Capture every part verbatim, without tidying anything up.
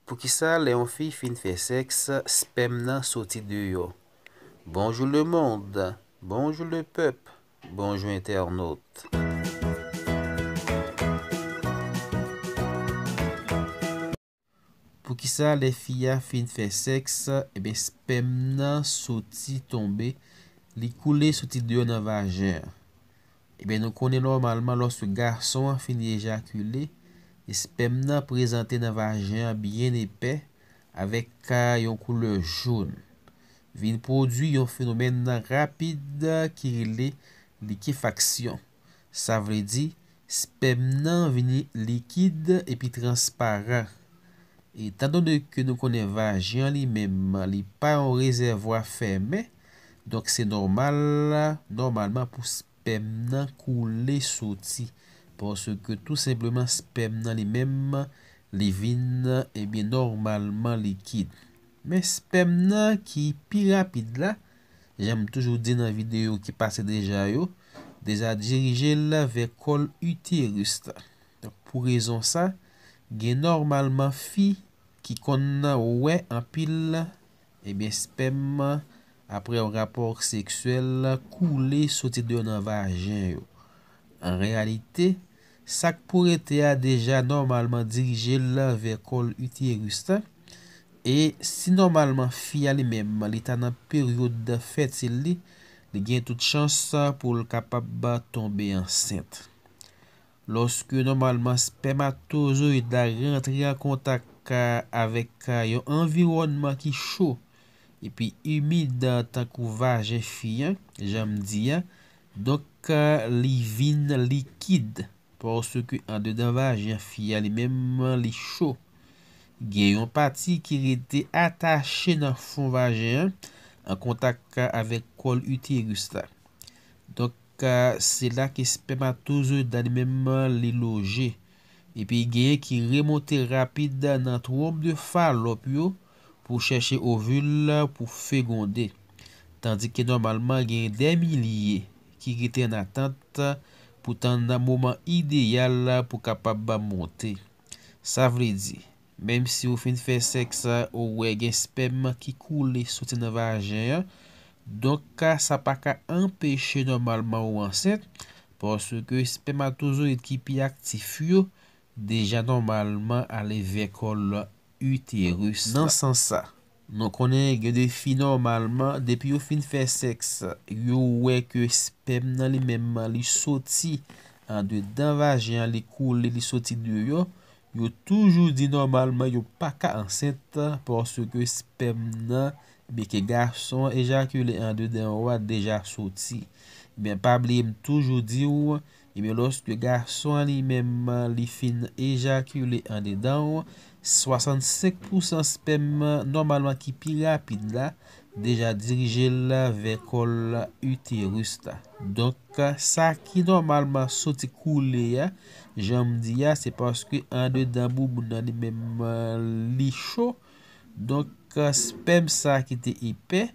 Poukisa lè yon fi fin fè sèks, spèm nan soti deyò? Bonjou lemonn, bonjou lepèp, bonjou entènot. Poukisa lè fi a fin fè sèks, ebyen spèm nan soti tonbe, li koule soti deyò nan vajen an? Ebyen, nou konnen nòmalman lòske gason an fin ejakile, espèm nan prezante nan vajen an byen epè, avèk yon koulè jòn. Vin pwodui yon fenomèn rapid ki rele likefaksyon. Sa vle di, spèm nan vini likid epi transparan. Etandone ke nou konnen vajen an li menm, li pa yon rezèvwa fèmen, donk se nòmal, nòmalman pou spèm nan koule soti. Paske tou senpleman spèm nan li menm, li vin, ebyen, nòmalman likid. Men spèm nan ki pi rapid la, jan m toujou di nan videyo ki pase deja yo, deja dirije l vè kòl iteris la. Donk, pou rezon sa, gen nòmalman fi ki konn wè anpil, ebyen, spèm apre yon rapò seksyèl koule soti deyò nan vajen yo. An reyalite, sa k pou rete a deja nòmalman dirije l vè kòl iteris la. E si nòmalman fi a li menm, li ta nan peryòd fètil li, li gen tout chans pou l kapab tonbe ansent. Lòske nòmalman spèmatozoyid la rantre an kontak, a, avèk, a, yon anviwònman ki cho epi imid, a, tankou vajen fi an, jan m di a, donk, a, li vin likid, paske andedan vajen fi a li menm li cho. Gen yon pati ki rete atache nan fon vajen an, an kontak, a, avèk kòl iteris la. Donk, a, se la ke spèmatozoyid la li menm li loje. Epi genyen ki remonte rapid nan twonp de Falòp yo pou chèche ovil pou fegonde. Tandike nòmalman genyen dè milye ki rete an atant pou tann moman ideyal pou kapab monte. Sa vle di, menm si ou fin fè sèks, ou wè gen spèm ki koule soti nan vajen an, donk, sa pa ka anpeche nòmalman ou ansent, paske spèmatozoyid ki pi aktif yo deja nòmalman ale vè kòl iteris. Nan sans sa, nou konnen gen de fi nòmalman, depi yo fin fè sèks, yo wè ke spèm nan li menm li soti andedan vajen an, li koule, li soti deyò, yo toujou di nòmalman yo pa ka ansent, paske spèm nan, ebyen, ke gason an ejakile andedan ou a deja soti. Ebyen, pa bliye m toujou di w, ebyen, lòske gason an li menm li fin ejakile andedan w, swasannsenk pousan spèm nòmalman ki pi rapid la deja dirije l vè kòl iteris la. Donk, sa ki nòmalman soti koule a, jan m di a, se paske andedan bouboun nan li menm li cho. Donk, spèm sa ki te epè,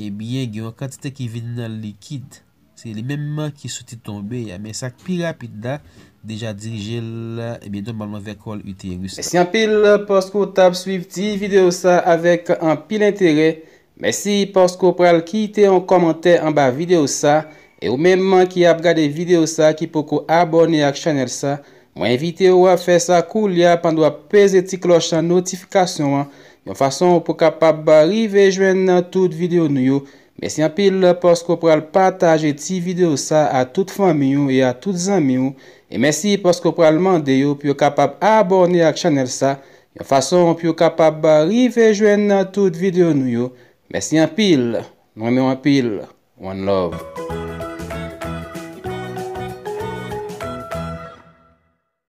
ebyen, gen yon kantite ki vin nan likid. Se li menm ki soti tonbe a. Men sa k pi rapid la, deja dirije l, ebyen, nòmalman vè kòl iteris la. Mèsi anpil paske w t ap swiv ti videyo sa avèk anpil enterè. Mèsi paske w pral kite yon kòmantè anba videyo sa. E ou menm ki ap gade videyo sa ki poko abòne ak chanèl sa, mwen envite w ap fè sa koulye a pandan w ap peze ti klòch notifikasyon an, yon fason pou w kapab rive jwenn tout videyo nou yo. Mèsi anpil paske w pral pataje ti videyo sa a tout fanmi w e a tout zanmi w. E mèsi paske w pral mande yo pou yo kapab abòne ak chanèl sa, yon fason pou yo kapab rive jwenn tout videyo nou yo. Mèsi anpil. Nou renmen w anpil. One love.